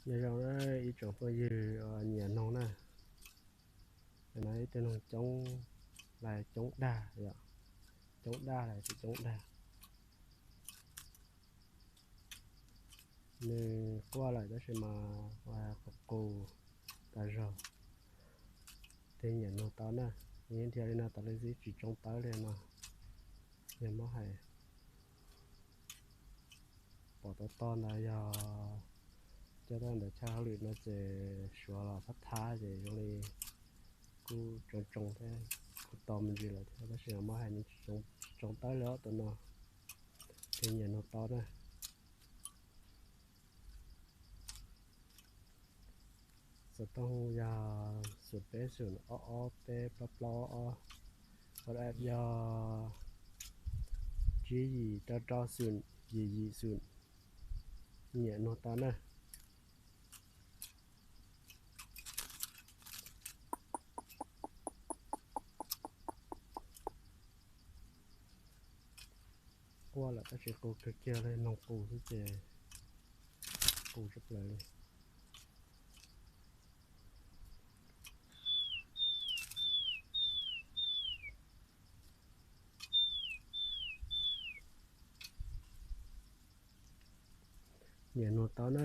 Nyob zoo na ib tsoom phooj ywg uas nyiam noog na, no ib tug noog coob, lais coob dag yom, coob dag lais tsis coob dag. Nws quaj lawm tab sis mas qus qus tas zog. Tus nyiam noog tau na, nws dhia li no tas li xwb tsis tsoo tawb li no. Yog muab hais pom tau tog ntawd yog coj tau ntawm chaw hauj lwm no ces suav los thab thab ces zoo li kuj tsoo tsoo thiab, kuj to me ntsis lawm thiab tab sis mas muab hais nws tsis tsoo tawb li os tus no. Ces nyiam noog tau na. Xov tooj yog xoom peb xoom ob ob peb plaub plaub ob, WhatsApp yog tsib yim rau rau xoom yim yim xoom. Nyiam noog tau na. Quaj lawm tab sis qus kawg kiag li, noog qus xwb ces qus tshaj plaws li. Nyiam noog tau na.